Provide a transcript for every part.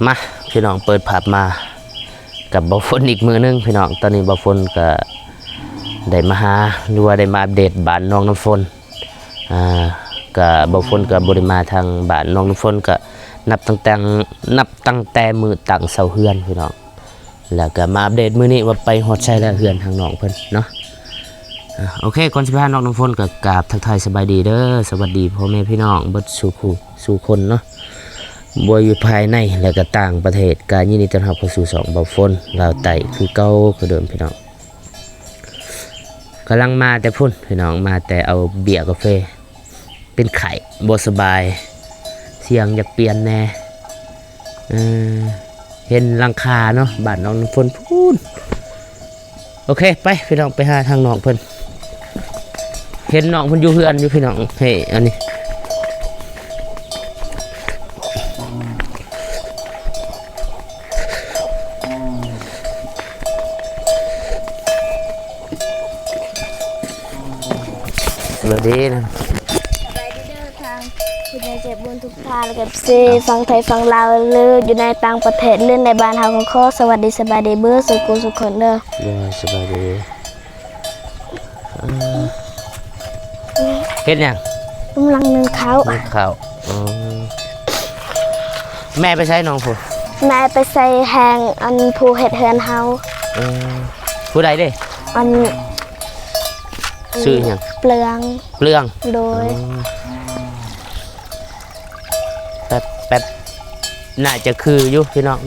ມາ ພີ່ນ້ອງ ເປີດພາບມາກັບບ່າວຝົນອີກມື້ໜຶ່ງ ພີ່ນ້ອງ. ຕອນນີ້ບ່າວຝົນກະໄດ້ມາຫາ ຫຼືວ່າໄດ້ມາອັບເດດບ້ານນ້ອງນ້ຳຝົນ. ອ່າ ກະບ່າວຝົນກະບໍ່ໄດ້ມາທາງບ້ານນ້ອງນ້ຳຝົນ ກະນັບຕັ້ງແຕ່ ນັບຕັ້ງແຕ່ມື້ຕັ້ງເສົາເຮືອນ ພີ່ນ້ອງ. ແລ້ວກະມາອັບເດດມື້ນີ້ວ່າໄປຮອດໃສແລ້ວ ເຮືອນທາງນ້ອງເພິ່ນເນາະ. ອ່າ ໂອເຄ ກ່ອນຊິໄປຫານ້ອງນ້ຳຝົນ ກໍກາບທັກທາຍສະບາຍດີເດີ ສະຫວັດດີພໍ່ແມ່ພີ່ນ້ອງເບິດສູ່ຜູ້ສູ່ຄົນເນາະ ບໍ່ວ່າຢູ່ພາຍໃນ ແລະ ກໍຕ່າງປະເທດ. ກໍຍິນດີຕ້ອນຮັບເຂົ້າສູ່ຊ່ອງບ່າວຝົນລາວໃຕ້ຄືເກົ່າຄືເດີມ ພີ່ນ້ອງ. ກຳລັງມາແຕ່ພຸ້ນ ພີ່ນ້ອງ ມາແຕ່ເອົາເບຍກາເຟ. ເປັນໄຂ້ ບໍ່ສະບາຍ ສຽງຢາກປ່ຽນແດ່. ເອີ ເຫັນຫຼັງຄາເນາະ ບ້ານນ້ອງນ້ຳຝົນພຸ້ນ. ໂອເຄ ໄປ ພີ່ນ້ອງ ໄປຫາທາງນ້ອງເພິ່ນ. ເຫັນນ້ອງເພິ່ນຢູ່ເຮືອນຢູ່ ພີ່ນ້ອງ. ເຮີ້ຍ ອັນນີ້ ສະບາຍດີນະ ສະບາຍດີເດີ ທາງຜູ້ໃຫຍ່ໃຈບຸນທຸກທ່ານ ແລະ ເອັຟຊີ ຝັ່ງໄທຝັ່ງລາວ ຫຼື ຢູ່ໃນຕ່າງປະເທດ ຫຼື ໃນບ້ານເຮົາ. ຂໍສະຫວັດດີສະບາຍດີເບິດສູ່ຜູ້ສູ່ຄົນເດີ. ໂດຍ ສະບາຍດີ. ເອີ ເຮັດຫຍັງ? ກຳລັງໜຶ້ງເຂົ້າ. ໜຶ້ງເຂົ້າ. ອືມ ແມ່ໄປໃສນ້ອງຜູ້? ແມ່ໄປໃສ່ແຮງ ອັນ ຜູ້ເຮັດເຮືອນເຮົາ. ເອີ ຜູ້ໃດເດ້? ອັນ ຊື່ຫຍັງ? ເປືອງ. ເປືອງ. ໂດຍ. ອືມ ແປັດໆ ໜ້າຈະຄືຢູ່ພີ່ນ້ອງ.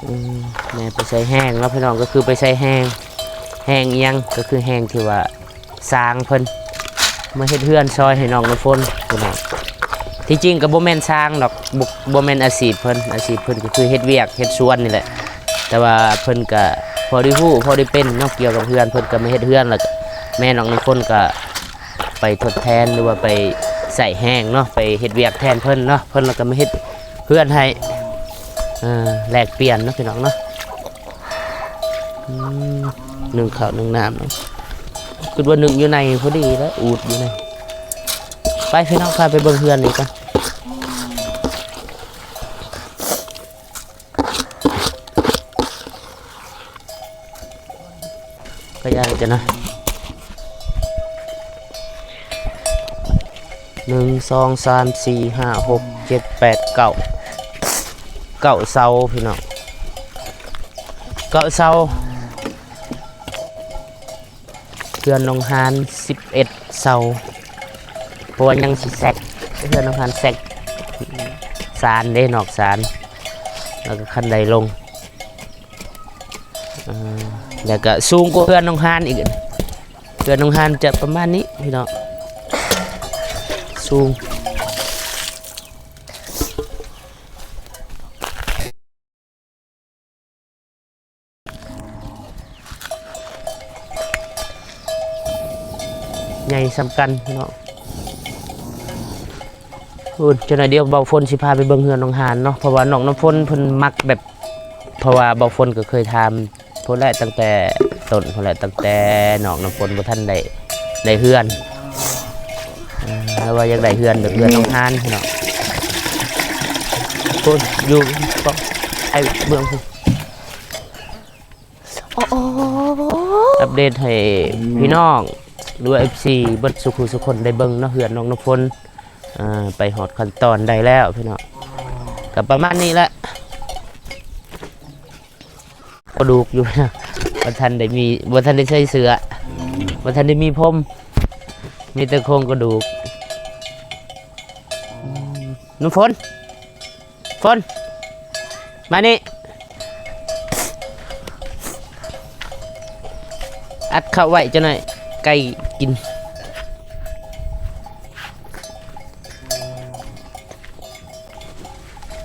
ອືມ ແມ່ໄປໃສ່ແຮງເນາະ ພີ່ນ້ອງ ກໍຄືໄປໃສ່ແຮງ ແຮງອີ່ຫຍັງ ກໍຄືແຮງທີ່ວ່າຊ່າງເພິ່ນມາເຮັດເຮືອນຊ່ອຍໃຫ້ນ້ອງນ້ຳຝົນ ພີ່ນ້ອງ. ທີ່ຈິງກໍບໍ່ແມ່ນຊ່າງດອກ ບໍ່ ບໍ່ແມ່ນອາຊີບເພິ່ນ ອາຊີບເພິ່ນກໍຄືເຮັດວຽກເຮັດສວນນີ້ແຫຼະ. ແຕ່ວ່າເພິ່ນກໍພໍໄດ້ຮູ້ພໍໄດ້ເປັນເນາະ ກ່ຽວກັບເຮືອນ ເພິ່ນກໍມາເຮັດເຮືອນ ແລ້ວກໍແມ່ນ້ອງນ້ຳຝົນກໍໄປທົດແທນ ຫຼືວ່າໄປໃຊ້ແຮງເນາະ ໄປເຮັດວຽກແທນເພິ່ນເນາະ ເພິ່ນລະກໍມາເຮັດເຮືອນໃຫ້ ເອີ ແລກປ່ຽນເນາະ ພີ່ນ້ອງເນາະ. ອືມ ໜຶ້ງເຂົ້າໜຶ້ງນ້ຳເນາະ ຄິດວ່າໜຶ້ງຢູ່ໃນພໍດີແລ້ວ ອູດຢູ່ໃນ. ໄປ ພີ່ນ້ອງ ພາໄປເບິ່ງເຮືອນນີ້ກ່ອນ. ຂະຫຍາຍຈັ່ງນະ ໜຶ່ງ ສອງ ສາມ ສີ່ ຫ້າ ຫົກ ເຈັດ ແປດ ເກົ້າ ເກົ້າເສົາ ພີ່ນ້ອງ ເກົ້າເສົາ. ເຮືອນນ້ອງຮານ ສິບເອັດເສົາ ເພາະວ່າຍັງຊິແຊັກ ເຮືອນນ້ອງຮານແຊັກຊານເດ້ ນອກຊານ ແລ້ວກໍຄັນໄດລົງ. ເອີ ແລ້ວກໍສູງກວ່າເຮືອນນ້ອງຮານອີກ ເຮືອນນ້ອງຮານຈະປະມານນີ້ ພີ່ນ້ອງ ສູງ. ໃຫຍ່ສ່ຳກັນເນາະ. ໂອ້ ຈັກໜ້ອຍດຽວບ່າວຝົນຊິພາໄປເບິ່ງເຮືອນນ້ອງຮານເນາະ ເພາະວ່ານ້ອງນ້ຳຝົນເພິ່ນມັກແບບ ເພາະວ່າບ່າວຝົນກໍເຄີຍຖາມ ພຸ້ນແຫຼະ ຕັ້ງແຕ່ຕົ້ນພຸ້ນແຫຼະ ຕັ້ງແຕ່ນ້ອງນ້ຳຝົນບໍ່ທັນໄດ້ ໄດ້ເຮືອນ ເອີ ລາວວ່າຢາກໄດ້ເຮືອນແບບເຮືອນນ້ອງຮານເນາະ. ພຸ້ນ ຢູ່ ໄອ້ເບື້ອງພຸ້ນ. ໂອ້ ອັບເດດໃຫ້ ອືມ ພີ່ນ້ອງ ຫຼືວ່າ ເອັຟຊີ ເບິດສູ່ຜູ້ສູ່ຄົນໄດ້ເບິ່ງເນາະ ເຮືອນນ້ອງນ້ຳຝົນ ເອີ ໄປຮອດຂັ້ນຕອນໃດແລ້ວ ພີ່ນ້ອງ ກໍປະມານນີ້ແຫຼະ. ກະດູກຢູ່ ບໍ່ທັນໄດ້ມີ ບໍ່ທັນໄດ້ໃສ່ເສື້ອ ບໍ່ທັນໄດ້ມີຜົມ ມີແຕ່ໂຄງກະດູກ. ອືມ ນ້ຳຝົນ ຝົນ ມານີ້ ອັດເຂົ້າໄວ້ຈັກໜ້ອຍ ໄກ່ກິນ.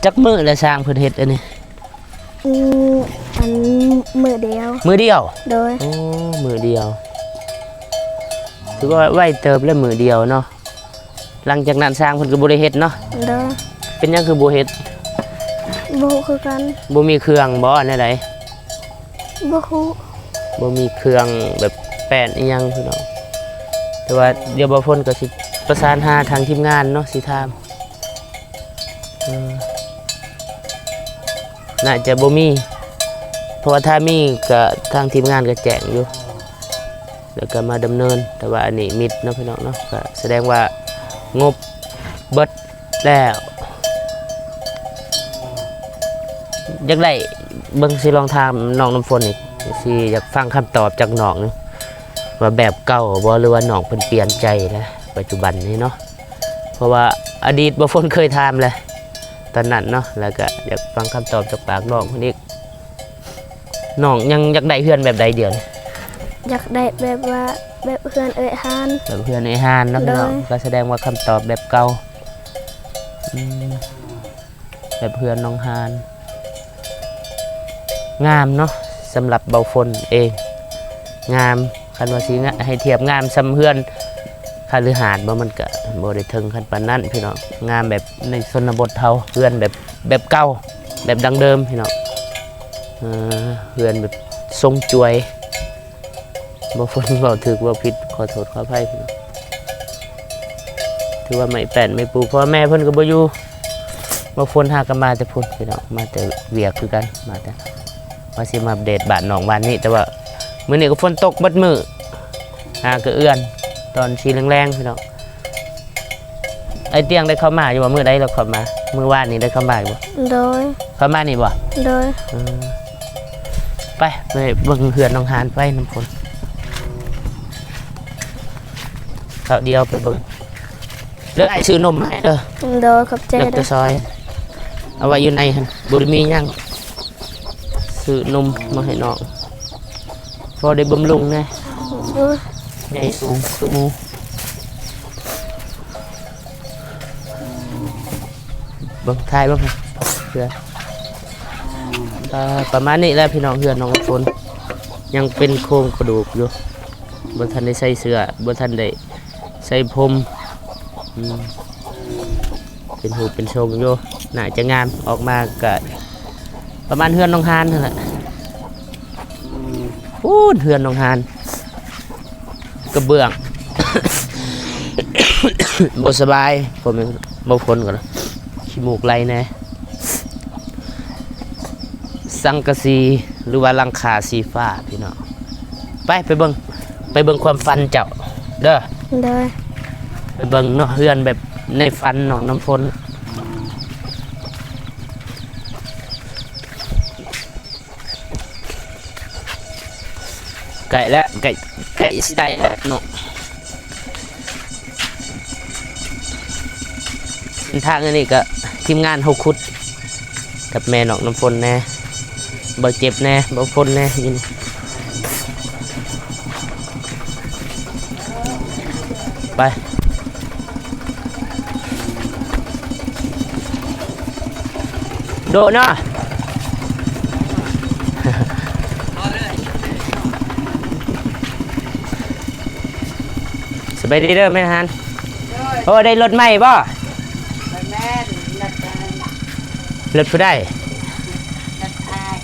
ຈັກມື້ແລ້ວຊ່າງເພິ່ນເຮັດອັນນີ້? ອືມ ອັນ ມື້ດຽວ. ມື້ດຽວ? ໂດຍ. ໂອ້ ມື້ດຽວ ຖືວ່າໄວເຕີບແລ້ວ ມື້ດຽວເນາະ. ຫຼັງຈາກນັ້ນຊ່າງເພິ່ນກໍບໍ່ໄດ້ເຮັດເນາະ. ໂດຍ. ເປັນຫຍັງຄືບໍ່ເຮັດ? ບໍ່ຮູ້ຄືກັນ. ບໍ່ມີເຄື່ອງບໍ່ ແນວໃດ? ບໍ່ຮູ້. ບໍ່ມີເຄື່ອງແບບແປ້ນອີ່ຫຍັງພີ່ນ້ອງ ແຕ່ວ່າດຽວບ່າວຝົນກໍຊິປະສານຫາທາງທີມງານເນາະ ຊິຖາມ. ໜ້າຈະບໍ່ມີ ເພາະວ່າຖ້າມີກະທາງທີມງານກະແຈ້ງຢູ່ ແລ້ວກະມາດຳເນີນ. ແຕ່ວ່າອັນນີ້ມິດເນາະພີ່ນ້ອງເນາະ ກະສະແດງວ່າງົບເບິດແລ້ວ. ຢາກໄດ້ ເບິ່ງ ຊິລອງຖາມນ້ອງນ້ຳຝົນອີກ ຊິຢາກຟັງຄຳຕອບຈາກນ້ອງນີ້ ວ່າແບບເກົ່າບໍ່ ຫຼືວ່ານ້ອງເພິ່ນປ່ຽນໃຈແລ້ວ ປັດຈຸບັນນີ້ເນາະ. ເພາະວ່າອະດີດບ່າວຝົນເຄີຍຖາມແລ້ວຕອນນັ້ນເນາະ ແລ້ວກະຢາກຟັງຄຳຕອບຈາກປາກນ້ອງເພິ່ນອີກ. ນ້ອງຍັງຢາກໄດ້ເຮືອນແບບໃດດຽວນີ້? ຢາກໄດ້ແບບວ່າ ແບບເຮືອນເອື້ອຍຮ້ານ ແບບເຮືອນເອື້ອຍຮ້ານເນາະພີ່ນ້ອງ. ໂດຍ ກະສະແດງວ່າຄຳຕອບແບບເກົ່າ. ອືມ ແບບເຮືອນນ້ອງຮ້ານ ງາມເນາະ. ສຳລັບບ່າວຝົນເອງງາມ ຄັນວ່າຊິໃຫ້ທຽບງາມສ່ຳເຮືອນຄະລືຫາດບໍ່ ມັນກະບໍ່ໄດ້ເຖິງຂັ້ນປານນັ້ນພີ່ນ້ອງ. ງາມແບບໃນຊົນນະບົດເຮົາ ເຮືອນແບບ ແບບເກົ່າ ແບບດັ້ງເດີມພີ່ນ້ອງ. ເອີ ເຮືອນແບບຊົງຈວຍ ບໍ່ ຝົນເວົ້າຖືກເວົ້າຜິດ ຂໍໂທດຂໍອະໄພພີ່ນ້ອງ. ຖືວ່າໄມ້ແປ້ນໄມ້ປູກ ເພາະວ່າແມ່ເພິ່ນກະບໍ່ຢູ່. ບໍ່ ຝົນຫາກະມາແຕ່ພຸ້ນພີ່ນ້ອງ ມາແຕ່ວຽກຄືກັນ ມາແຕ່ ວ່າຊິມາອັບເດດບ້ານນ້ອງວານນີ້ ແຕ່ວ່າມື້ນີ້ກະຝົນຕົກເບິດມື້ ຫາກະເອື້ອນຕອນສີ່ແລງໆ ພີ່ນ້ອງ. ໄອ້ຕຽງໄດ້ເຂົ້າມາຢູ່ບໍ່? ມື້ໃດລາວເຂົ້າມາ? ມື້ວານນີ້ໄດ້ເຂົ້າມາຢູ່ບໍ່? ໂດຍ ເຂົ້າມານີ້ບໍ່? ໂດຍ ເອີ ໄປ ໄປເບິ່ງເຮືອນນ້ອງຮານໄປນຳຝົນ. ເຂົ້າດຽວໄປເບິ່ງ ແລ້ວອ້າຍຊື້ນົມໃຫ້ເດີ. ໂດຍ ຂອບໃຈເດີ. ແລ້ວແຕ່ຊອຍ ເອົາໄວ້ຢູ່ໃນຫັ້ນ ບໍ່ໄດ້ມີຫຍັງ ຊື້ນົມມາໃຫ້ນ້ອງ ພໍໄດ້ບຳລຸງແດ່. ໂອ້ຍ ໃຫຍ່ສູງຄືໝູ່. ເບິ່ງ ຖ່າຍເບິ່ງເພື່ອນ ເອີ ປະມານນີ້ແຫຼະພີ່ນ້ອງ. ເຮືອນນ້ອງນ້ຳຝົນຍັງເປັນໂຄງກະດູກຢູ່ ບໍ່ທັນໄດ້ໃສ່ເສື້ອ ບໍ່ທັນໄດ້ໃສ່ພົມ. ອືມ ເປັນຮູບເປັນຊົງຢູ່ ໜ້າຈະງາມ. ອອກມາກະປະມານເຮືອນນ້ອງຮານຫັ້ນແຫຼະ. ອືມ ໂອ້ ເຮືອນນ້ອງຮານ ກະເບື້ອງ ບໍ່ສະບາຍ ບໍ່ແມ່ນ ບໍ່ຝົນກະຂີ້ມູກໄຫຼແດ່. ສັງກະສີ ຫຼືວ່າຫຼັງຄາສີຟ້າພີ່ນ້ອງ. ໄປ ໄປເບິ່ງ ໄປເບິ່ງຄວາມຝັນເຈົ້າເດີ. ໂດຍ ໄປເບິ່ງເນາະ ເຮືອນແບບໃນຝັນນ້ອງນ້ຳຝົນ. ໃກ້ແລ້ວ ໃກ້ ໃກ້ຊິໄດ້ແລ້ວເນາະ. ເສັ້ນທາງອັນນີ້ກະທີມງານເຮົາຂຸດ ກັບແມ່ນ້ອງນ້ຳຝົນແດ່ ບ່າວເຈັບແດ່ ບ່າວຝົນແດ່ ຢູ່ນີ້. ໄປ ໂດະເນາະ. ສະບາຍດີເດີແມ່ຮານ. ໂດຍ ໂອ້ ໄດ້ລົດໃໝ່ບໍ່? ແມ່ນ ລົດ ລົດຜູ້ໃດ? ລົດອ້າຍ.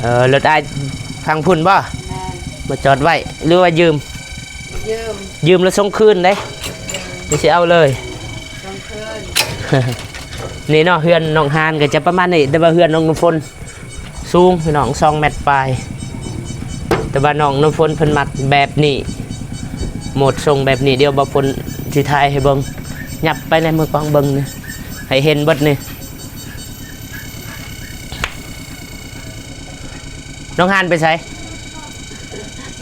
ເອີ ລົດອ້າຍທາງພຸ້ນບໍ່? ແມ່ນ ມາຈອດໄວ້ ຫຼືວ່າຢືມ? ຢືມ ຢືມແລ້ວສົ່ງຄືນເດ້. ເອີ ຊິເອົາເລີຍ ສົ່ງຄືນ. ນີ້ເນາະ ເຮືອນນ້ອງຮານກະຈະປະມານນີ້ ແຕ່ວ່າເຮືອນນ້ອງນ້ຳຝົນ ສູງພີ່ນ້ອງ ສອງແມັດປາຍ. ແຕ່ວ່ານ້ອງນ້ຳຝົນເພິ່ນມັກແບບນີ້ ໂໝດຊົງແບບນີ້. ດຽວບ່າວຝົນຊິຖ່າຍໃຫ້ເບິ່ງ ຫຍັບໄປແດ່ ມືກ້ອງເບິ່ງນີ້ ໃຫ້ເຫັນເບິດນີ້. ນ້ອງຮານໄປໃສ?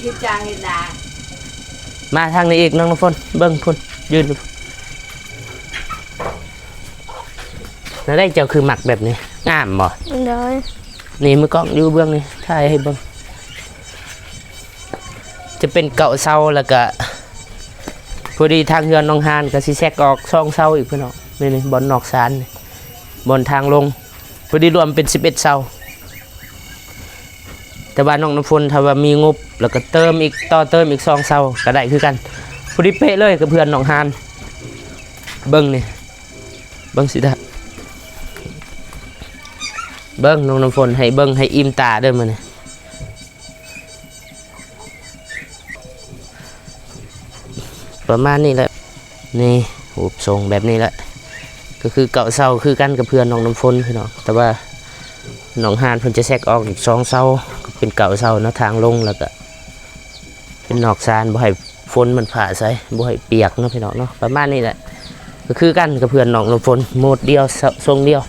ເຮັດຈ້າງເຮັດນາ. ມາທາງນີ້ອີກນ້ອງນ້ຳຝົນ ເບິ່ງພຸ້ນ ຢືນຢູ່. ແນວໃດເຈົ້າຄືມັກແບບນີ້ ງາມບໍ່? ໂດຍ ນີ້ມືກ້ອງຢູ່ເບື້ອງນີ້ ຖ່າຍໃຫ້ເບິ່ງ. ຈະເປັນເກົ້າເສົາ ແລ້ວກະພໍດີທາງເຮືອນນ້ອງຮານກະຊິແຊກອອກສອງເສົາອີກພີ່ນ້ອງ. ນີ້ ນີ້ ບ່ອນນອກສານນີ້ ບ່ອນທາງລົງ ພໍດີລວມເປັນສິບເອັດເສົາ. ແຕ່ວ່ານ້ອງນ້ຳຝົນຖ້າວ່າມີງົບ ແລ້ວກະເຕີມອີກ ຕໍ່ເຕີມອີກສອງເສົາກະໄດ້ຄືກັນ ພໍດີເປະເລີຍກັບເຮືອນນ້ອງຮານ. ເບິ່ງນີ້ ເບິ່ງຊິດາ ເບິ່ງນ້ອງນ້ຳຝົນ ໃຫ້ເບິ່ງໃຫ້ອີ່ມຕາເດີມື້ນີ້. ປະມານນີ້ແຫຼະ ນີ້ ຮູບຊົງແບບນີ້ແຫຼະ ກະຄືເກົ້າເສົາຄືກັນກັບເຮືອນນ້ອງນ້ຳຝົນພີ່ນ້ອງ. ແຕ່ວ່າ ໜອງຫານເພິ່ນຈະແຊກອອກອີກສອງເສົາ ກໍເປັນເກົ້າເສົາເນາະ ທາງລົງ ແລ້ວກໍເປັນນອກຊານ ບໍ່ໃຫ້ຝົນມັນພາໃສ່ ບໍ່ໃຫ້ປຽກເນາະພີ່ນ້ອງເນາະ. ປະມານນີ້ແຫຼະ ກໍຄືກັນກັບເຮືອນນ້ອງນ້ຳຝົນ ໂໝດດຽວ ຊ- ຊົງດຽວ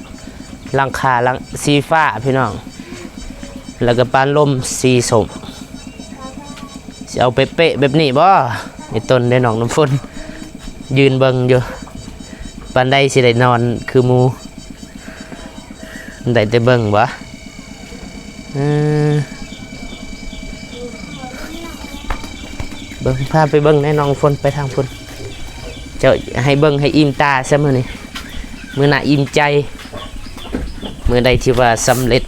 ຫຼັງຄາຫຼັງ ສີຟ້າພີ່ນ້ອງ ແລ້ວກໍປານລົມສີສົ້ມ. ຊິເອົາເປະໆແບບນີ້ບໍ່? ໄອ້ຕົ້ນເດ້ ນ້ອງນ້ຳຝົນ ຢືນເບິ່ງຢູ່ ປານໃດຊິໄດ້ນອນຄືໝູ່ ໄດ້ແຕ່ເບິ່ງບໍ່? ເອີ ເບິ່ງ ພາໄປເບິ່ງແດ່ ນ້ອງຝົນ ໄປທາງພຸ້ນ ເຈົ້າໃຫ້ເບິ່ງໃຫ້ອີ່ມຕາຊະມື້ນີ້ ມື້ໜ້າອີ່ມໃຈ ມື້ໃດທີ່ວ່າສຳເລັດ.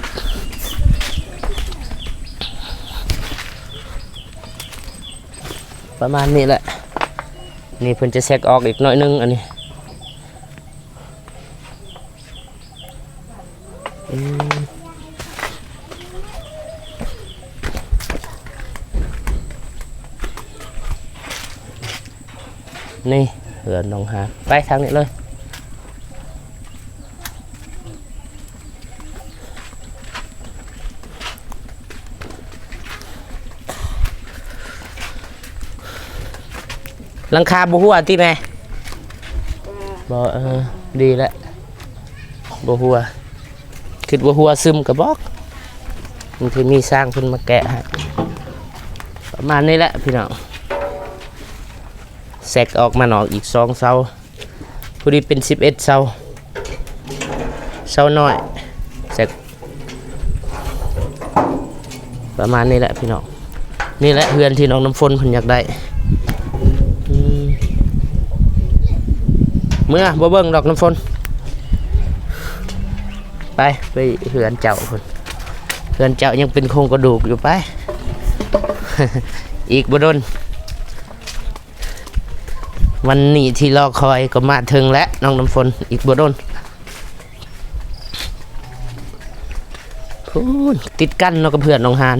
ປະມານນີ້ແຫຼະ ນີ້ເພິ່ນຈະແຊກອອກອີກໜ້ອຍໜຶ່ງ ອັນນີ້ ອືມ ນີ້ເຮືອນນ້ອງຫານ ໄປທາງນີ້ເລີຍ. ຫຼັງຄາບໍ່ຮົ່ວຕິແມ່? ບໍ່ ເອີ ດີແລ້ວ ບໍ່ຮົ່ວ ຄິດວ່າຮົ່ວຊຶມກະບອກ ບາງທີມີຊ່າງເພິ່ນມາແກະໃຫ້. ປະມານນີ້ແຫຼະພີ່ນ້ອງ ແຊກອອກມານອກອີກສອງເສົາ ພໍດີເປັນສິບເອັດເສົາ ເສົານ້ອຍ ແຊກ ປະມານນີ້ແຫຼະພີ່ນ້ອງ. ນີ້ແຫຼະເຮືອນທີ່ນ້ອງນ້ຳຝົນເພິ່ນຢາກໄດ້. ອືມ ເມືອບໍ່ເບິ່ງດອກນ້ຳຝົນ ໄປ ໄປເຮືອນເຈົ້າພຸ້ນ ເຮືອນເຈົ້າຍັງເປັນໂຄງກະດູກຢູ່ ໄປ ອີກບໍ່ດົນ. ວັນນີ້ທີ່ລໍຄອຍກໍມາເຖິງແລ້ວ ນ້ອງນ້ຳຝົນ ອີກບໍ່ດົນ. ພຸ້ນ ຕິດກັນເນາະກັບເຮືອນນ້ອງຫານ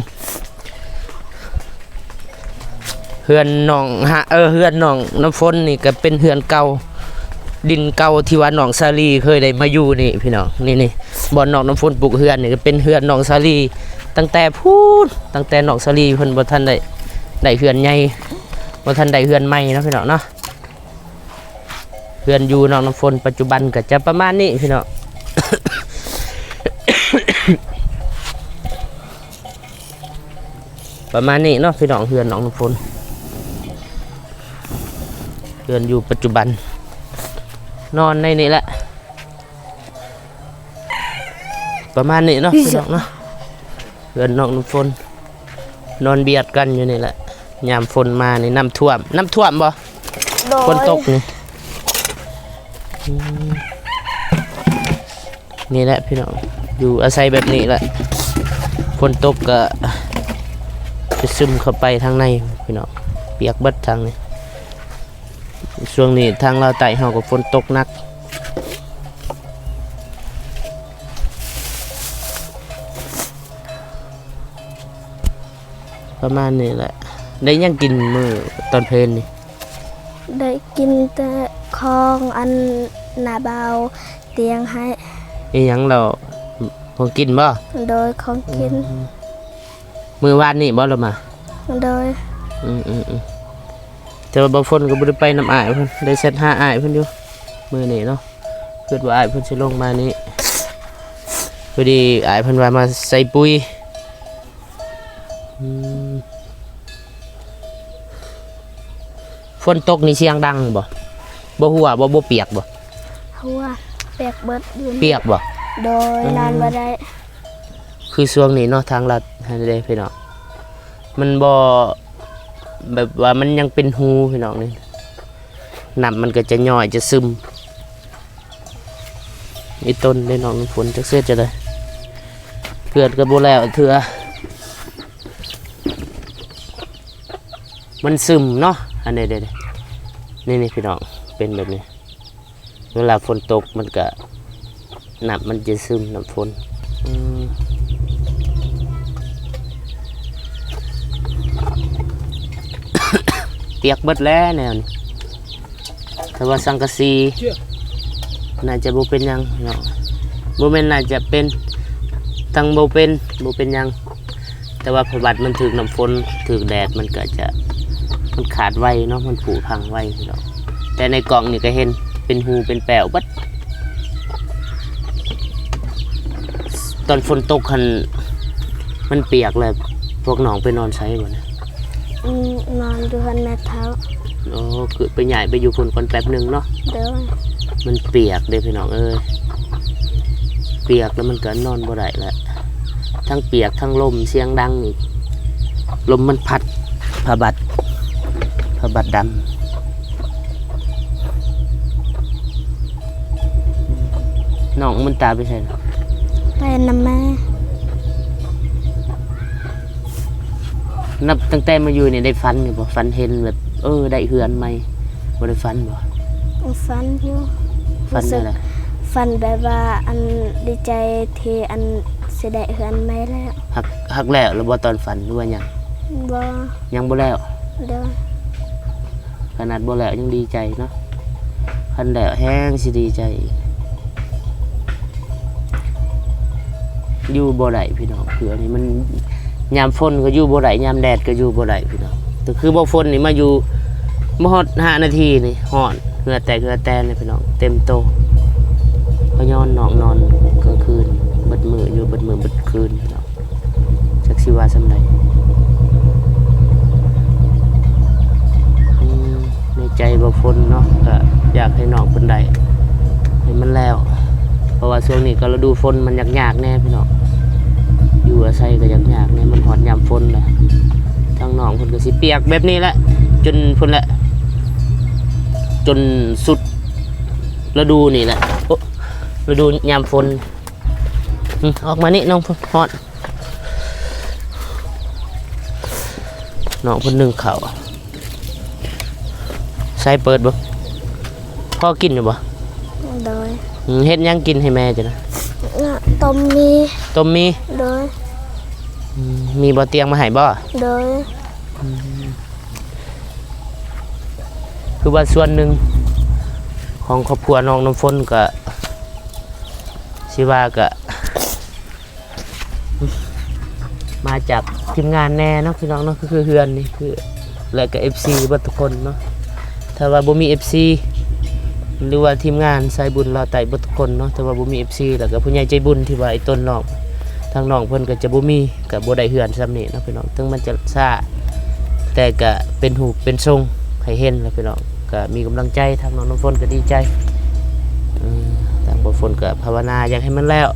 ເຮືອນນ້ອງຫາ ເອີ ເຮືອນນ້ອງນ້ຳຝົນນີ້ກໍເປັນເຮືອນເກົ່າ ດິນເກົ່າທີ່ວ່ານ້ອງສາລີເຄີຍໄດ້ມາຢູ່ນີ້ພີ່ນ້ອງ. ນີ້ໆ ບ່ອນນ້ອງນ້ຳຝົນປູກເຮືອນນີ້ກໍເປັນເຮືອນນ້ອງສາລີ ຕັ້ງແຕ່ພຸ້ນ ຕັ້ງແຕ່ນ້ອງສາລີເພິ່ນບໍ່ທັນໄດ້ ໄດ້ເຮືອນໃຫຍ່ ບໍ່ທັນໄດ້ເຮືອນໃໝ່ເນາະພີ່ນ້ອງເນາະ. ເຮືອນຢູ່ນ້ອງນ້ຳຝົນປັດຈຸບັນກໍຈະປະມານນີ້ພີ່ນ້ອງ ປະມານນີ້ເນາະພີ່ນ້ອງ ເຮືອນນ້ອງນ້ຳຝົນ ເຮືອນຢູ່ປັດຈຸບັນ ນອນໃນນີ້ແຫຼະ. ປະມານນີ້ເນາະ ພີ່ນ້ອງເນາະ ເຮືອນນ້ອງນ້ຳຝົນ ນອນບຽດກັນຢູ່ນີ້ແຫຼະ. ຍາມຝົນມານີ້ນ້ຳຖ້ວມ ນ້ຳຖ້ວມບໍ່? ໂດຍ ຝົນຕົກນີ້ ອືມ ນີ້ແຫຼະພີ່ນ້ອງ ຢູ່ອາໄສແບບນີ້ແຫຼະ ຝົນຕົກກໍຈະຊຶມເຂົ້າໄປທາງໃນພີ່ນ້ອງ ປຽກເບິດທາງນີ້. ຊ່ວງນີ້ທາງລາວໃຕ້ເຮົາກໍຝົນຕົກໜັກ ປະມານນີ້ແຫຼະ. ໄດ້ຫຍັງກິນມື້ຕອນເພນນີ້? ໄດ້ກິນແຕ່ຂອງອັນນ້າບ່າວຕຽງໃຫ້. ອີຫຍັງລາວ ຂອງກິນບໍ່? ໂດຍ ຂອງກິນ. ອືມ ມື້ວານນີ້ບໍ່ລາວມາ? ໂດຍ. ອືມໆໆ ແຕ່ວ່າບ່າວຝົນກໍບໍ່ໄດ້ໄປນຳອ້າຍເພິ່ນ ໄດ້ແຊັດຫາອ້າຍເພິ່ນຢູ່ມື້ນີ້ເນາະ ຄິດວ່າອ້າຍເພິ່ນຊິລົງມານີ້ ພໍດີອ້າຍເພິ່ນວ່າມາໃສ່ປຸ໋ຍ. ອືມ ຝົນຕົກນີ້ສຽງດັງບໍ່? ບໍ່ຮົ່ວບໍ່? ບໍ່ປຽກບໍ່? ຮົ່ວ ປຽກເບິດຢູ່. ປຽກບໍ່? ໂດຍ. ອືມ ນອນບໍ່ໄດ້ ຄືຊ່ວງນີ້ເນາະ ທາງລັດຫັ້ນເດ້ພີ່ນ້ອງ ມັນບໍ່ ແບບວ່າມັນຍັງເປັນຮູພີ່ນ້ອງນີ້ ນ້ຳມັນກໍຈະຍ້ອຍຈະຊຶມ. ອີ່ຕົນເດ້ນ້ອງນ້ຳຝົນ ຈັກເຮັດຈັ່ງໃດ ເຮືອນກໍບໍ່ແລ້ວເທື່ອ ມັນຊຶມເນາະ. ອັນນີ້ເດ້ ນີ້ໆ ພີ່ນ້ອງ ເປັນແບບນີ້ ເວລາຝົນຕົກມັນກະ ນ້ຳມັນຈະຊຶມ ນ້ຳຝົນ. ອືມ ປຽກເບິດແລ້ວແນວນີ້ ແຕ່ວ່າສັງກະສີໜ້າຈະບໍ່ເປັນຫຍັງເນາະ ບໍ່ແມ່ນໜ້າຈະເປັນ ຕັ້ງບໍ່ເປັນ ບໍ່ເປັນຫຍັງ ແຕ່ວ່າພະບັດມັນຖືກນ້ຳຝົນ ຖືກແດດ ມັນກໍຈະ ມັນຂາດໄວເນາະ ມັນຜຸພັງໄວເນາະ. ແຕ່ໃນກ້ອງນີ້ກໍເຫັນເປັນຮູເປັນແປ້ວເບິດ. ຕອນຝົນຕົກຫັ້ນ ມັນປຽກແລ້ວ ພວກນ້ອງໄປນອນໃສບັດນີ້? ອືມ ນອນຢູ່ເຮືອນແມ່ເຖົ້າ. ໂອ້ ຄືໄປ ຍ້າຍໄປຢູ່ພຸ້ນກ່ອນແປັບໜຶ່ງເນາະ. ໂດຍ. ມັນປຽກເດ້ພີ່ນ້ອງເອີຍ ປຽກແລ້ວມັນກໍນອນບໍ່ໄດ້ແຫຼະ ທັງປຽກທັງລົມສຽງດັງອີກ ລົມມັນພັດຜ້າບັດ ຜ້າບັດດຳ. ນ້ອງມົນຕາໄປໃສລະ? ໄປນຳແມ່. ນັບຕັ້ງແຕ່ມາຢູ່ນີ້ໄດ້ຝັນຢູ່ບໍ່? ຝັນເຫັນແບບ ເອີ ໄດ້ເຮືອນໃໝ່ ບໍ່ໄດ້ຝັນບໍ່? ຝັນຢູ່. ຝັນແນວໃດ? ຝັນແບບວ່າ ອັນ ດີໃຈທີ່ ອັນ ຊິໄດ້ເຮືອນໃໝ່ແລ້ວ. ຮັກ ຮັກແລ້ວ ແລ້ວບໍ່ຕອນຝັນ ຫຼືວ່າຫຍັງ? ບໍ່. ຍັງບໍ່ແລ້ວ? ໂດຍ. ຂະໜາດບໍ່ແລ້ວຍັງດີໃຈເນາະ ຄັນແລ້ວແຮງຊິດີໃຈອີກ. ຢູ່ບໍ່ໄດ້ພີ່ນ້ອງ ຄືອັນນີ້ມັນ ຍາມຝົນກໍຢູ່ບໍ່ໄດ້ ຍາມແດດກໍຢູ່ບໍ່ໄດ້ພີ່ນ້ອງ. ແຕ່ຄືບໍ່ຝົນນີ້ມາຢູ່ ບໍ່ຮອດຫ້ານາທີນີ້ຮ້ອນ ເຫື່ອແຕກເຫື່ອແຕນເລີຍພີ່ນ້ອງ ເຕັມໂຕ. ພະຍອນນ້ອງນອນກາງຄືນເບິດມື້ ຢູ່ເບິດມື້ເບິດຄືນພີ່ນ້ອງ. ຈັກຊິວ່າສ່ຳໃດ. ອືມ ໃນໃຈບໍ່ຝົນເນາະ ກະຢາກໃຫ້ນ້ອງເພິ່ນໄດ້ ໃຫ້ມັນແລ້ວ ເພາະວ່າຊ່ວງນີ້ກໍລະດູຝົນ ມັນຍາກໆແດ່ພີ່ນ້ອງ ຢູ່ອາໄສກໍຍາກໆແດ່ ມັນຮອດຍາມຝົນແລ້ວ. ທາງນ້ອງເພິ່ນກໍຊິປຽກແບບນີ້ແຫຼະ ຈົນພຸ້ນແຫຼະ ຈົນສຸດລະດູນີ້ແຫຼະ ໂອ້ ລະດູຍາມຝົນ. ອືມ ອອກມານີ້ນ້ອງ ຮ້ອນ. ນ້ອງເພິ່ນໜຶ້ງເຂົ້າ ໃສ່ເປີດເບິ່ງ ພໍກິນຢູ່ບໍ່? ໂດຍ. ອືມ ເຮັດຫຍັງກິນໃຫ້ແມ່ເຈົ້ານະ? ຕົ້ມໝີ່. ຕົ້ມໝີ່? ໂດຍ. ອືມ ມີບໍ່ຕຽງມາໃຫ້ບໍ່? ໂດຍ. ອືມ ຄືວ່າສ່ວນໜຶ່ງຂອງຄອບຄົວນ້ອງນ້ຳຝົນກໍ ຊິວ່າກະ ມາຈາກທີມງານແດ່ເນາະ ພີ່ນ້ອງເນາະ ຄືເຮືອນນີ້ ຄື ແລະກະເອັຟຊີເບິດທຸກຄົນເນາະ. ຖ້າວ່າບໍ່ມີເອັຟຊີ ຫຼືວ່າທີມງານສາຍບຸນລາວໃຕ້ເບິດທຸກຄົນເນາະ ຖ້າວ່າບໍ່ມີເອັຟຊີ ແລ້ວກະຜູ້ໃຫຍ່ໃຈບຸນທີ່ວ່າໄອ້ຕົນນ້ອງ ທາງນ້ອງເພິ່ນກໍຈະບໍ່ມີ ກະບໍ່ໄດ້ເຮືອນສ່ຳນີ້ເນາະ ພີ່ນ້ອງ. ເຖິງມັນຈະຊ້າ ແຕ່ກະເປັນຮູບເປັນຊົງໃຫ້ເຫັນແລ້ວ ພີ່ນ້ອງ. ກະມີກຳລັງໃຈ ທາງນ້ອງນ້ຳຝົນກະດີໃຈ ເອີ ທາງບໍ່ຝົນກະພາວະນາຢາກໃຫ້ມັນແລ້ວ.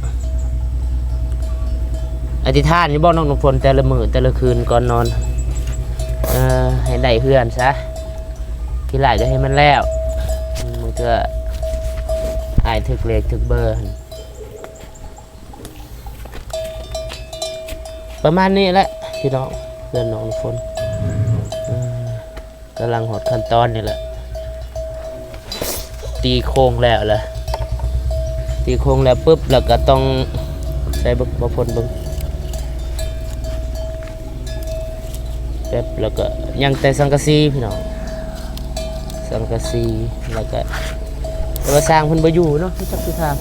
ອະທິຖານຢູ່ບໍ່ນ້ອງນ້ຳຝົນ ແຕ່ລະມື້ແຕ່ລະຄືນກ່ອນນອນ ເອີ ໃຫ້ໄດ້ເຮືອນຊະ ຂີ້ລ້າຍກະໃຫ້ມັນແລ້ວ. ບາງເທື່ອອ້າຍຖືກເລກຖືກເບີຫັ້ນ ປະມານນີ້ແຫຼະພີ່ນ້ອງ ເຮືອນນ້ອງນ້ຳຝົນ ເອີ ກຳລັງຮອດຂັ້ນຕອນນີ້ແຫຼະ ຕີໂຄງແລ້ວລະ ຕີໂຄງແລ້ວປຶບ ແລ້ວກໍຕ້ອງໃສ່ເບິ່ງ ບໍ່ຝົນເບິ່ງ ແປັບ ແລ້ວກໍຍັງແຕ່ສັງກະສີພີ່ນ້ອງ ສັງກະສີ ແລ້ວກໍ ແຕ່ວ່າຊ່າງເພິ່ນບໍ່ຢູ່ເນາະ ຮູ້ຈັກຢູ່ທາງ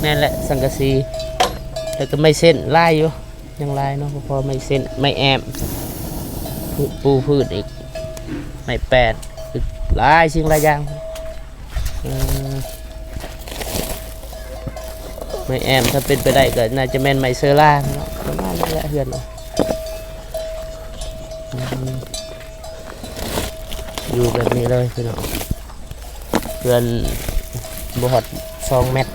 ແມ່ນແຫຼະ ສັງກະສີ ແລ້ວກໍໄມ້ເສັ້ນຫຼາຍຢູ່ ຍັງຫຼາຍເນາະ ພໍໄມ້ເສັ້ນ ໄມ້ແອ້ມ ປູ ປູພື້ນອີກ ໄມ້ແປ້ນ ອີກຫຼາຍສິ່ງຫຼາຍຢ່າງ ເອີ ໄມ້ແອ້ມ ຖ້າເປັນໄປໄດ້ກໍໜ້າຈະແມ່ນໄມ້ເຊີລາເນາະ ປະມານນັ້ນແຫຼະເຮືອນເຮົາ ອືມ ຢູ່ແບບນີ້ເລີຍພີ່ນ້ອງ ເຮືອນບໍ່ຮອດສອງແມັດ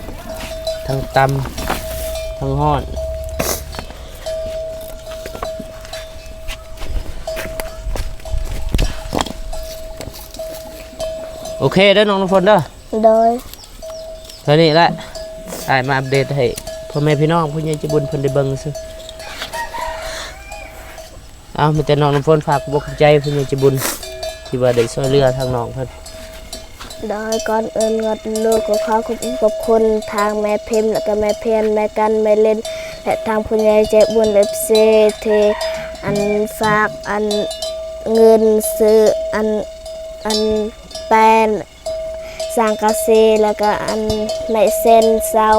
ທັງຕ່ຳ ທັງຮ້ອນ. ໂອເຄເດີນ້ອງນ້ຳຝົນເດີ ໂດຍ ເທົ່ານີ້ແຫຼະ ອ້າຍມາອັບເດດໃຫ້ພໍ່ແມ່ພີ່ນ້ອງ ຜູ້ໃຫຍ່ໃຈບຸນເພິ່ນໄດ້ເບິ່ງຊື່. ເອົາ ມີແຕ່ນ້ອງນ້ຳຝົນຝາກຂອບໃຈຜູ້ໃຫຍ່ໃຈບຸນ ທີ່ວ່າໄດ້ຊ່ວຍເຫຼືອທາງນ້ອງເພິ່ນ. ໂດຍ ກ່ອນອື່ນກ່ອນໜູກໍຂໍຂອບຄຸນຂອບຄຸນທາງແມ່ພິມ ແລະກະແມ່ພຽນ ແມ່ກັນ ແມ່ເລນ ແລະທາງຜູ້ໃຫຍ່ໃຈບຸນ ເອັຟຊີ ທີ່ອັນຝາກອັນເງິນຊື້ອັນ ອັນແປ້ນ ສັງກະສີ ແລ້ວກໍອັນໄມ້ເຊັນເສົາ.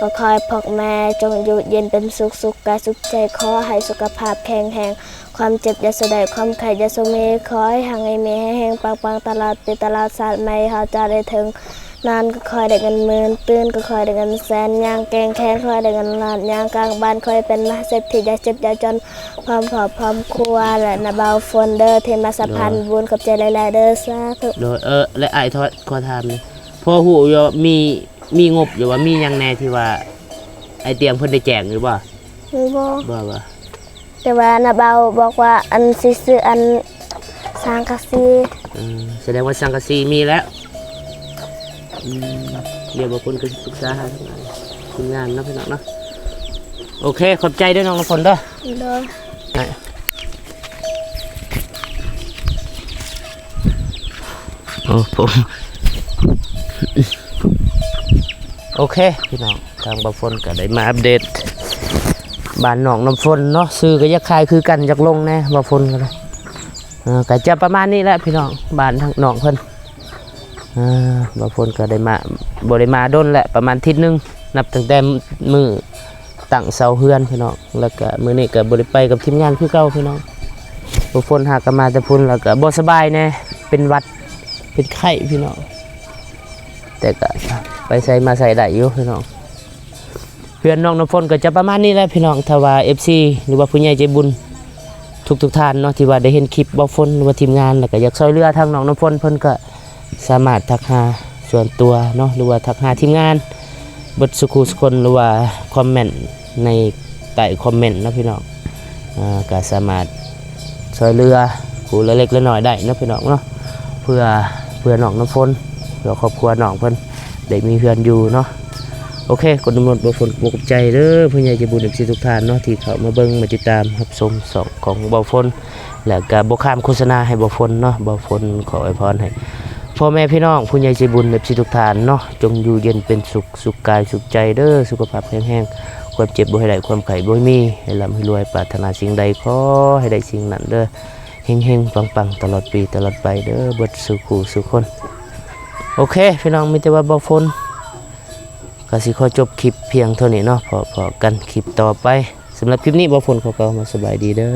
ກໍຂໍໃຫ້ພວກແມ່ຈົ່ງຢູ່ເຢັນເປັນສຸກ ສຸກກາຍສຸກໃຈ, ຂໍໃຫ້ສຸຂະພາບແຂງແຮງ, ຄວາມເຈັບຢ່າສູ່ໄດ້ ຄວາມໄຂ້ຢ່າສູ່ມີ, ຂໍໃຫ້ຮັ່ງໃຫ້ມີ ໃຫ້ເຮັງປັງໆ ຕະຫຼອດປີຕະຫຼອດຊາດ, ໃຫ້ເຮົາເຈົ້າໄດ້ເຖິງ ນອນກໍຂໍໃຫ້ໄດ້ເງິນໝື່ນ, ຕື່ນກໍຂໍໃຫ້ໄດ້ເງິນແສນ, ຍ່າງແກວ່ງແຂນ ຂໍໃຫ້ໄດ້ເງິນລ້ານ, ຍ່າງກາງບ້ານ ຂໍໃຫ້ເປັນມະຫາເສດຖີ ຢ່າເຈັບຢ່າຈົນ ພ້ອມຄອບພ້ອມຄົວ ແລະ ນະບ່າວຝົນເດີ ທີ່ມາສະພານ ໂດຍ ບຸນ. ຂອບໃຈຫຼາຍໆເດີ ສາທຸ. ໂດຍ ເອີ ແລະ ອ້າຍທອດ ຂໍຖາມແດ່ ພໍຮູ້ຢູ່ ມີ ມີງົບຢູ່ບໍ່? ມີຫຍັງແດ່ທີ່ວ່າອ້າຍຕຽງເພິ່ນໄດ້ແຈ້ງຢູ່ບໍ່? ບໍ່ ບໍ່ ບໍ່. ແຕ່ວ່ານ້າບ່າວບອກວ່າ ອັນຊິຊື້ອັນສັງກະສີ. ເອີ ສະແດງວ່າສັງກະສີມີແລ້ວ. ອືມ ດຽວບ່າວຝົນກໍຊິປຶກສາຫາທາງທີມງານເນາະ ພີ່ນ້ອງເນາະ. ໂອເຄ ຂອບໃຈເດີນ້ອງນ້ຳຝົນເດີ. ໂດຍ. ໂອ້ ຜົມ ໂອເຄ ພີ່ນ້ອງ ທາງບ່າວຝົນກໍໄດ້ມາອັບເດດບ້ານນ້ອງນ້ຳຝົນເນາະ. ຊື່ກໍຢາກຄ້າຍຄືກັນ ຢາກລົງແດ່ ບ່າວຝົນກໍໄດ້. ເອີ ກໍຈະປະມານນີ້ແຫຼະພີ່ນ້ອງ ບ້ານທາງນ້ອງເພິ່ນ. ເອີ ບ່າວຝົນກໍໄດ້ມາ ບໍ່ໄດ້ມາດົນແຫຼະ ປະມານທິດໜຶ່ງ ນັບຕັ້ງແຕ່ມື້ ຕັ້ງເສົາເຮືອນພີ່ນ້ອງ. ແລ້ວກະມື້ນີ້ກະບໍ່ໄດ້ໄປກັບທີມງານຄືເກົ່າພີ່ນ້ອງ. ບ່າວຝົນຫາກະມາແຕ່ພຸ້ນ ແລ້ວກະບໍ່ສະບາຍແດ່ ເປັນຫວັດ ເປັນໄຂ້ພີ່ນ້ອງ. ແຕ່ກະໄປໃສມາໃສໄດ້ຢູ່ພີ່ນ້ອງ. ເຮືອນນ້ອງນ້ຳຝົນກໍຈະປະມານນີ້ແຫຼະພີ່ນ້ອງ. ຖ້າວ່າເອັຟຊີ ຫຼືວ່າຜູ້ໃຫຍ່ໃຈບຸນທຸກໆທ່ານເນາະ ທີ່ວ່າໄດ້ເຫັນຄລິບບ່າວຝົນ ຫຼືວ່າທີມງານ ແລ້ວກໍຢາກຊ່ອຍເຫຼືອທາງນ້ອງນ້ຳຝົນ ເພິ່ນກໍ ສາມາດທັກຫາສ່ວນຕົວເນາະ ຫຼືວ່າທັກຫາທີມງານເບິດສູ່ຄູ່ສູ່ຄົນ ຫຼືວ່າຄອມເມັນໃນໃຕ້ຄອມເມັນເນາະພີ່ນ້ອງ. ເອີ ກໍສາມາດຊ່ວຍເຫຼືອຜູ້ລະເລັກລະນ້ອຍໄດ້ເນາະພີ່ນ້ອງເນາະ ເພື່ອ ເພື່ອນ້ອງນ້ຳຝົນ ເພື່ອຄອບຄົວນ້ອງເພິ່ນໄດ້ມີເຮືອນຢູ່ເນາະ. ໂອເຄ ກ່ອນອື່ນໝົດ ບ່າວຝົນຂໍຂອບໃຈເດີ ຜູ້ໃຫຍ່ໃຈບຸນ ເອັຟຊີ ທຸກທ່ານເນາະ ທີ່ເຂົ້າມາເບິ່ງ ມາຕິດຕາມ ຮັບຊົມຊ່ອງຂອງບ່າວຝົນ. ແລ້ວກໍບໍ່ຂ້າມໂຄສະນາໃຫ້ບ່າວຝົນເນາະ. ບ່າວຝົນຂໍອວຍພອນໃຫ້ພໍ່ແມ່ພີ່ນ້ອງ ຜູ້ໃຫຍ່ໃຈບຸນ ເອັຟຊີ ທຸກທ່ານເນາະ ຈົ່ງຢູ່ເຢັນເປັນສຸກ ສຸກກາຍສຸກໃຈເດີ ສຸຂະພາບແຂງແຮງ ຄວາມເຈັບບໍ່ໃຫ້ໄດ້ ຄວາມໄຂ້ບໍ່ໃຫ້ມີ ໃຫ້ລ່ຳໃຫ້ລວຍ ປາດຖະໜາສິ່ງໃດຂໍໃຫ້ໄດ້ສິ່ງນັ້ນເດີ ເຮັງໆ ປັງໆ ຕະຫຼອດປີຕະຫຼອດໄປເດີ ເບິດສູ່ຄູ່ສູ່ຄົນ. ໂອເຄ ພີ່ນ້ອງ ມີແຕ່ວ່າບ່າວຝົນກໍຊິຂໍຈົບຄລິບພຽງເທົ່ານີ້ເນາະ ພໍ້ກັນຄລິບຕໍ່ໄປ. ສຳລັບຄລິບນີ້ ບ່າວຝົນຂໍກ່າວຄຳວ່າສະບາຍດີເດີ.